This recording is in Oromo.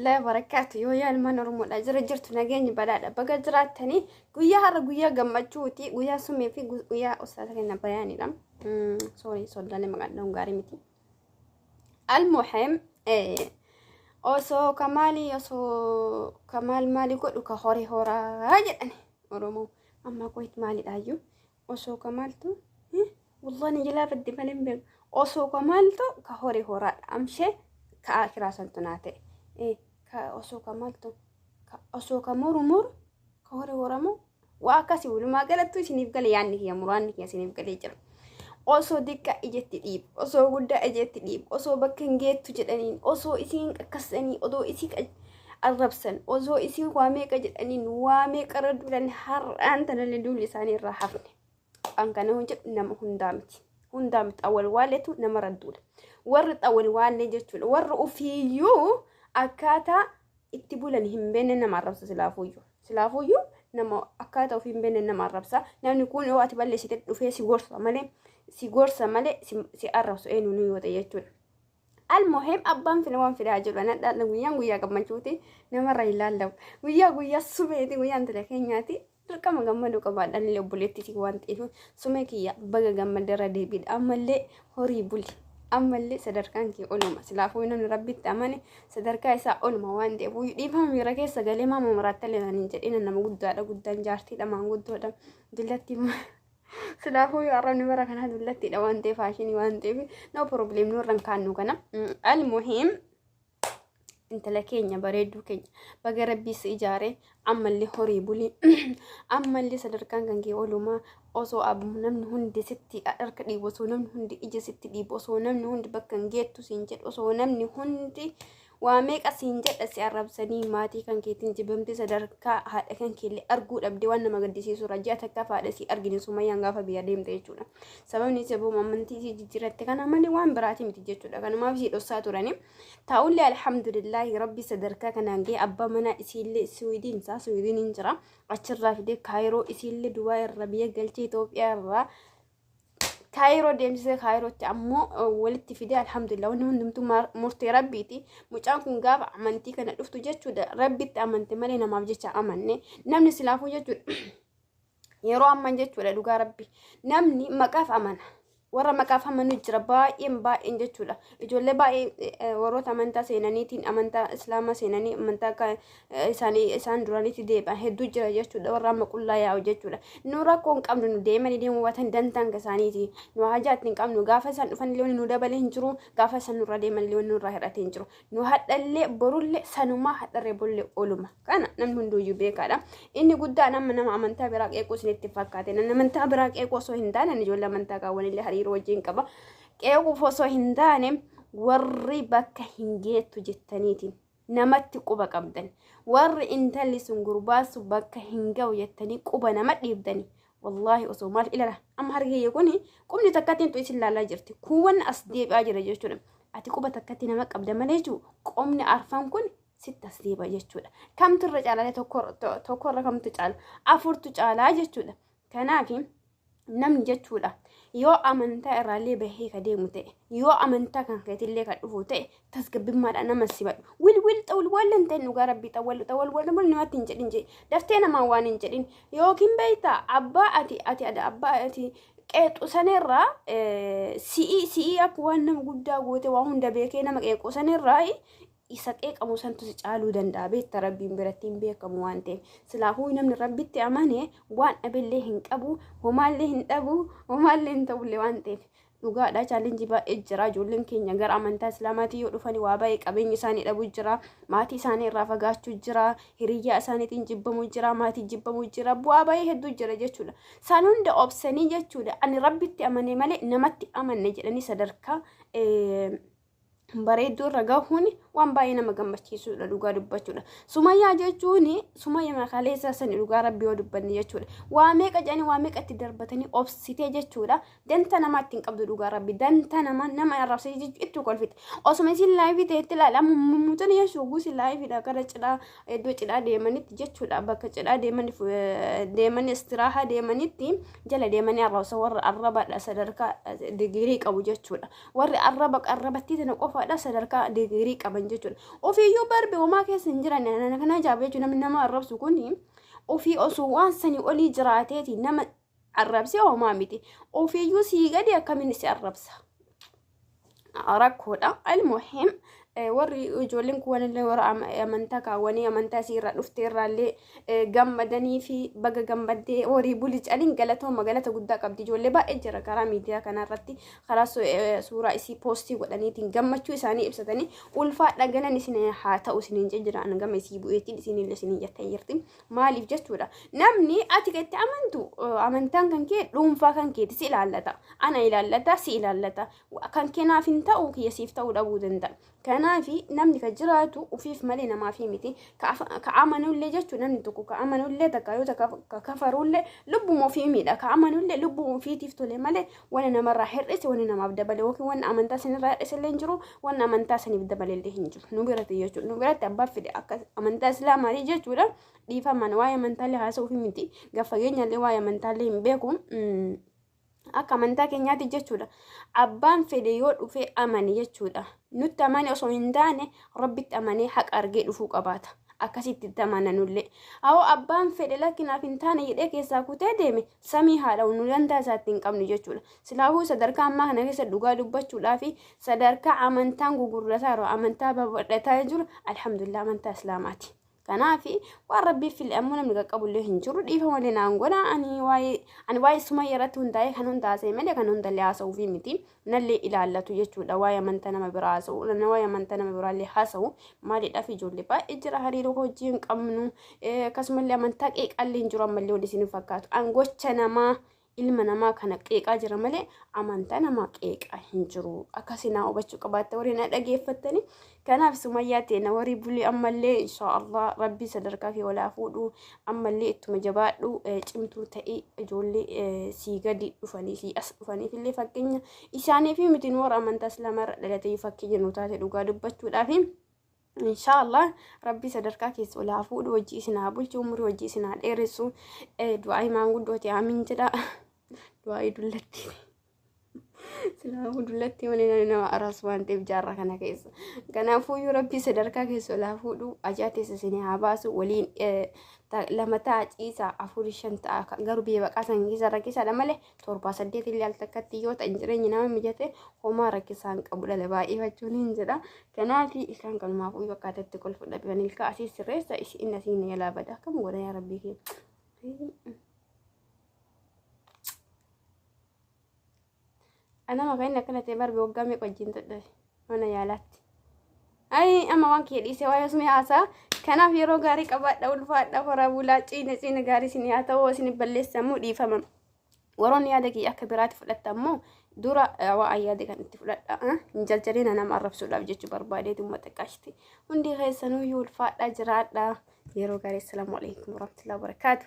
Warahmatullahi wabarakaatu. Yoo yaa ilmaan Oromoodha jira jirtu, nageenyi badhaadha, baga jiraattanii. Guyyaa har'a guyyaa gammachuuti, guyyaa sumee fi guyyaa ustaata keenya bayaanidha. Sorry, soddaalee maqaan dha'uun gaarii miti. Almuhim, osoo kamaalii osoo kamaal maali godhu ka horii horaa jedhani Oromoo. Ammaa koyit maalidhaayyuu osoo kamaaltu wallahi ni jalaa badde malee hin beeku. Osoo kamaaltu ka horii horaadha. Amshee ka akiraa santu naa ta'e. Ka osoo kamaaltu osoo ka muru muru ka horii horamu waa akkasii. Walumaa galattuu isiniif gale, yaadni kiyya, muraanni kiyya isiniif galee jira. Osoo diqqa ijatti dhiibu, osoo guddaa ijatti dhiibu, osoo bakka hin geettu jedhaniin, osoo isiin qaqqasanii, odoo isii arrabsan, osoo isiin waa meeqa jedhaniin, waa meeqa irra duulan, har'aan tanallee duulli isaanii irraa hafne. An kana hojjedhu nama hundaa miti. Hundaa miti, xawwal waaleetu namarra duula. Warri xawwal waallee jechuudha. Warri ofiiyyuu akkaataa itti bulan hin beekne nama arrabsa silaafuyyuu. Silaafuyyuu nama akkaataa ofii hin beekne nama arrabsa. Namni kun yoo ati balleessite dhufee si gorsa malee, si gorsa malee si arrabsu eenyuun yoo ta'e jechuudha. Almuhim, abbaan file waan fidaa jiru. Nadhaan guyyaan guyyaa gammachuuti, namarra hin laallamu. Guyyaa guyyaa sumeeti, guyyaan tila keenyaati. Dirqama gammaduu qabaadhaan illee obboleettii waan ta'eef, sumee kiyya baga gammadarra deebiidha. Ammallee horii buli. Ammallee sadarkaan kee oluma. Silaafuu namni rabbitti amane sadarkaa isaa oluma waan ta'eef, dhiifama miira keessa galee maama maraattallee naan hin jedhin, nama guddaadha, guddaan jaartiidha, maanguddoodha. Dullatti silaafuu arrabni bara kanaa dullattiidha waan ta'eef, faashinii waan ta'eef, no problem, nurra hin kaannu kana. Almuhiim, intala keenya bareedduu keenya baga rabbii si ijaare. Ammallee horii buli, ammallee sadarkaan kan kee olumaa. Osoo namni hundi sitti harka dhiibu, osoo namni hundi ija sitti dhiibu, osoo namni hundi bakka hin geettu siin jedhu, osoo namni hundi waa meeqa siin jedha, si arrabsanii, maatii kan keetiin jibamte, sadarkaa haadha kan keellee arguu dhabde, waan nama gaddisiisu irra ji'a takkaaf haadha si argine Sumayyaan gaafa biyya deemte jechuudha. Sababni isa booma amantii isii jijjiiratte kana malee waan biraati miti jechuudha. Kanumaaf isii dhossaa turani. Ta'ullee alhamdulillaahi, rabbi sadarkaa kanaan ga'e. Abbaa manaa isiillee Siwiidiin isaa Siwiidiin hin jira. Achirraa fidee Kaayiroo, isiillee Dubaay irra biyya galchee, Itoophiyaa irraa Kaayiroo deemsisee, Kaayirootti ammoo walitti fidee. Alhamdulillah, wanni hundumtuu murtee rabbiiti. Mucaan kun gaafa amantii kana dhuftu jechuudha, rabbitti amante malee namaaf jecha amanne. Namni silaafuu jechuudha, yeroo amman jechuudha, dhugaa rabbi namni maqaaf amana. Warra maqaaf amanu jira baay'een baay'een jechuudha. Ijoollee baay'ee warroota amantaa seenaniitiin, amantaa islaamaa seenanii, amantaa akka isaanii isaan duraniitti deebi'an hedduu jira jechuudha. Warra amma qullaa yaa'u jechuudha. Nu rakkoo hin qabnu, nu deemanii deemuu baatan dantaan isaaniiti. Nu hajaa itti hin qabnu. Gaafa isaan dhufan illee nu dabalee hin jiru. Gaafa isaan nurra deeman illee nurraa hir'atee hin jiru. Nu hadhallee borullee sanumaa, hadharree bollee oluma. Kana namni hunduyyuu beekaadha. Inni guddaan amma nama amantaa biraa qeequu isinitti fakkaate. Namni amantaa biraa qeequu osoo hin taane, ijoollee amantaa kaawwanillee hariiroo wajjin qaba. Qeequuf osoo hin taane, warri bakka hin geettu jettaniitiin namatti quba qabdan. Warri intalli sun gurbaasu bakka hin ga'u jettanii quba nama dhiibdani. Wallaahi osoo maal ilala amma harki kiyya kuni qubni takkatti isin laalaa jirti. Kuuwwan as deebi'aa jira jechuudha. Ati quba takkatti nama qabda malee jechuudha. Qomni arfan kun sitti as deebi'a jechuudha. Kamtu irra caalaa? Tokkorra kamtu caala? Afurtu caalaa jechuudha. Kanaaf namni jechuudha, yoo amantaa irraallee bahee ka deemu ta'e, yoo amantaa kan keetillee ka dhufu ta'e, tasgabbimmaadhaan nama sibadhu. Wil wil xawul wal hin ta'in, dhugaa rabbii xawwal xawwal wal wal namatti hin jedhin jee daftee namaa waan hin jedhin. Yookiin beektaa, abbaa ati abbaa ati qeexu sanirraa si'ii si'ii akka waan nama guddaa goote waa hunda beekee nama qeequ sanirraa isa qeeqamu santu si caaluu danda'a beekta. Rabbiin biratti hin beekamu waan ta'eef, silaafuu namni rabbitti amane waan dhabillee hin qabu, homaallee hin dhabu, homaallee hin ta'ullee waan ta'eef. Dhugaadha, challenge baay'ee jira. Ijoolleen keenya gara amantaa islaamaatii yoo dhufani waa baay'ee qabeenya isaanii dhabuu jira, maatii isaanii irraa fagaachuu jira, hiriyyaa isaaniitiin jibbamuu jira, maatii jibbamuu jira, bu'aa baay'ee hedduu jira jechuudha. San hunda obsanii jechuudha, ani rabbitti amane malee namatti amanne jedhanii sadarkaa bareedduu irra gahuun waan baay'ee nama gammachiisudha, dhugaa dubbachuudha. Sumayyaa jechuun sumayyaa makaleessaa sani, dhugaa rabbii yoo dubbanne jechuudha. Waa meeqa jedhanii, waa meeqa itti darbatanii obsitee jechuudha. Danta namaa ittiin qabdu, dhugaa rabbi danta nama nama arrabsee jechuudha itti kolfite. Osuma isin live ta'etti ilaala mummuutan jechuudha, guusi liveiidha gara cidhaa, iddoo cidhaa deemanitti jechuudha, bakka cidhaa deeman istiraahaa deemanitti jala deemanii arrabsa, warra arrabaadha sadarkaa digirii qabu jechuudha. Warri arraba arrabattii tana qofa lamaffaadha sadarkaa digirii qaban jechuudha. Ofiiyyuu barbe homaa keessa hin jiran kana ajaa'iba jechuudha. Namni nama arrabsu kun ofii osoo waan sanii olii jiraateeti nama arrabsee homaa miti. Ofiiyyuu sii gadi akkamiin si arrabsa? Rakkoodha. Almuhim, warri ijoolleen kuwwan illee warra amantaa kaawwanii amantaa isii irraa dhufte irraallee gammadanii fi baga gammaddee horii buli caliin galatooma, galata guddaa qabdi. Ijoollee baay'ee jira karaa miidiyaa kanarratti karaa suuraa isii poostii godhaniitiin gammachuu isaanii ibsatanii ulfaadha, galan isin haa ta'u isiniin jira. Gama isii bu'eetiin isinillee isiniin jettee jirti. Maaliif jechuudha, namni ati itti amantu amantaan kan kee dhuunfaa kan keeti, si ilaallata, ana ilaallata, si ilaallata. Kan keenaaf hin ta'u, kiyya siif ta'uu dhabuu danda'a. Kanaafi namni kan jiraatu ufiif malee namaaf miti. Ka amanullee jechuun namni tokko ka amanullee takka yoo takka ka kafarullee lubbuma ofii miidha. Ka amanullee lubbuma ofiitiif tole malee wanni namarraa hir'ise, wanni namaaf dabale yookiin wanni amantaa sanirraa hir'ise illee hin jiru, wanni amantaa saniif dabale illee hin jiru. Nu biratti jechuudha. Nu biratti abbaan fedhe akka amantaa islaamaatii jechuudha. Dhiifaman, waa'ee amantaallee haasa'uuf miti. Gaffageenyallee waa'ee amantaallee hin beeku. Akka amantaa keenyaatti jechuudha. Abbaan fedhe yoo dhufe amane jechuudha. Nutti amane osoo hin taane Rabbitti amanee haqa argee dhufuu qabaata. Akkasitti itti amananullee. Awoo, abbaan fedhe lakkinaaf hin taane jedhee keessaa kutee deeme, samii haadha nu dantaa isaatti hin qabnu jechuudha. Silaafuu sadarkaa ammaa kana keessa dhugaa dubbachuudhaa fi sadarkaa amantaan gugurrataa jiru, amantaa babal'ataa jiru, alhamdulillah, amantaa islaamaati. Kanaaf waan Rabbiif file ammoo namni qaqqabullee hin jiru. Dhiifa malee naan godha. Ani waa'ee Sumayya irratti hundaa'ee kan hundaasee malee kan hundallee haasa'uufi miti. Nallee ilaallatu jechuudha. Waa'ee amantaa nama biraa haasa'u. Waa'ee amantaa nama biraallee haasa'u. Maaliidhaaf, ijoollee baay'ee jira hariiroo hojii hin qabnu. Akkasumallee amantaa qeeqallee hin jiru ammallee wal isin fakkaatu. An gocha namaa, ilma namaa kana qeeqaa jira malee amantaa namaa qeeqaa hin jiru. Akkasii naa hubachuu qabaatte warri na dhageeffattani. Kanaaf Sumayyaa teena, warii bulii ammallee inshaallah Rabbii sadarkaa kee walaa fuudhu, ammallee ittuma jabaadhu, cimtuu ta'ii ijoollee sii gadi dhufanii sii as dhufaniif illee fakkeenya isaanii fi miti, nu warra amantaa islaamaa irra dhalatee fakkeenya nu taate dhugaa dubbachuudhaafi. Inshaallah Rabbii sadarkaa keessa ol haa fuudhu, hojii isin haa bulchu, umurii hojii isin haa dheeressu. Du'aa maanguddooti amiin jedha. Du'aa dullatti. Silaafuu dullatti malee nama araas waan ta'eef jaarraa kana keessa. Kanaafuu Rabbii sadarkaa keessa ol haa fuudhu, ajaa teessa isin haa baasu, waliin lama ta'a ciisaa, afur shan ta'a, garuu biyya baqaa san keessa rakkisaadha malee torba saddeet illee al takkatti yoo ta'an jireenya nama mijate homaa rakkisaa hin qabu, dhala baay'ifachuun hin jedha. Kanaaf isaan kanumaaf uyi bakkaatatti kolfu dhaban ilkaa asii sirreessa inni asiin yalaa bada, akkam godha yaa Rabbii kee. Anama kan inni akkana ta'e barbe waggaa meeqa wajjin dadhabe mana yaalaatti. Ayi, amma waan kiyya dhiisee waa'ee osuma haasaa. Kanaaf yeroo gaarii qabaadha, ulfaadha, horaa bulaa, ciina ciina gaarii isin haa ta'u, isin balleessamuu dhiifama. Warroonni yaada kiyya akka biraatti fudhatta ammoo dura waa yaada kan itti fudhadha. Hin jaljalina, nama arrabsuudhaaf jechuu barbaadeetu uummata qashti. Hundi keessanuyyuu ulfaadha, jiraadha. Yeroo gaarii, assalaamu alaikum warahmatullahi wabarakaatu.